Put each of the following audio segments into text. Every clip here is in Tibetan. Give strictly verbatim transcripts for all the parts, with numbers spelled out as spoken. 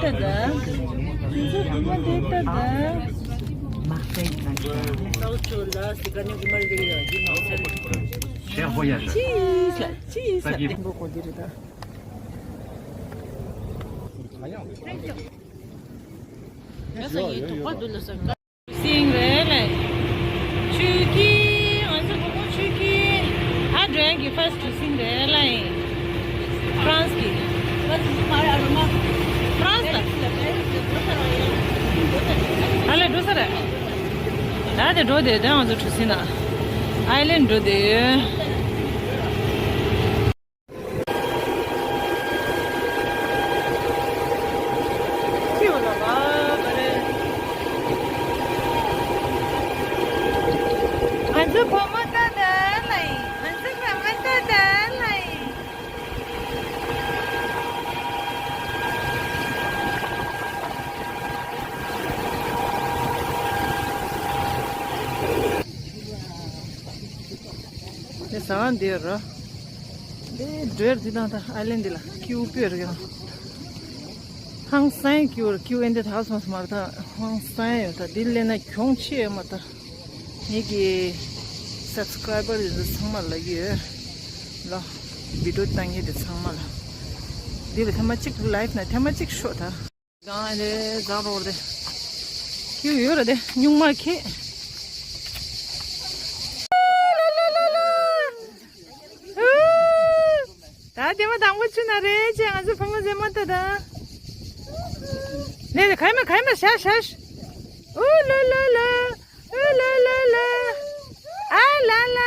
Cher voyageur, saviez-vous? སིང་རེད་ལེ། ཆུ་ཁྱི། ང་ཚོ་བུ་མོ་ཆུ་ཁྱི། ཨ་འགྲོ་ཡག་གི་ཕར་སི་ཊི་སིང་རེད་ལེ། ཧྥ་རན་སི་གི། ཧྥ་རན་སི་ད། ཨ་ལེ་འགྲོ་ས་རེད། ད་དེ་འགྲོ་དེ་དེ་ང་ཚོ་གྲུ་གཟིངས་ན། ཨའི་ལན་འགྲོ་དེ་ཡོད། ང་ཚོ་བུ་མོ་ཏག་ཏག་ལ་ཡིན། ང་ཚོ་བུ་མོ་ཏག་ཏག་ལ་ཡིན། དེ་ཟ་ཁང་འདི་ར། འདི་འགྲོ་ཡག་འདི་དང་ད་ཨའི་ལན་འདི་ལ་ཀིའུ་དཔེ་རེད་ཡང་། ཧང་སང་ཀིའུ་རེད། ཀིའུ་ཨེ་འདི་ད་སོང་སོང་མ་རེད་ད། ཧང་སང་ཡོད་ད། འདི་སླེབས་ན་གྱོང་ཆེ་ཡོད་མ་ད། ངེད་ཀྱི་སབ་སི་ཀ་རའི་བར་ཡོད་ཚང་མ་ལ་ཡོད་ལ། བི་ཌིའོ་བཏང་མཁན་དེ་ཚང་མ་ལ། འདི་ལ་ཐེངས་མ་གཅིག་ལའིབ་ན་ཐེངས་མ་གཅིག་ཤོག་ད། གང་རེད་ཟ་རོགས་རེད། ཁྱེའུ་ཡོད་རེད་དེ་སྨྱུག་མ་ཁྱེད། ད་དེ་མ་དང་པོ་ཆུ་ན་རེད་ཅེས་ང་ཚོ་བུ་མོ་ཟེ་མ་ཏ་ད། ནས་ག་མ་ག་མ་ཤ་ཤ་ཤ། ཨུ་ལ་ལ་ལ། ཨུ་ལ་ལ་ལ། ཨ་ལ་ལ།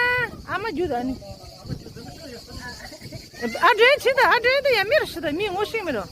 ཨ་མ་རྒྱུ་ད་ནི། ཨ་འདྲེན་ཆི་ད་ཨ་འདྲེན་ད་ཡ་མི་ར་ཤི་ད་མི་ངོ་ཤེས་མི་ར།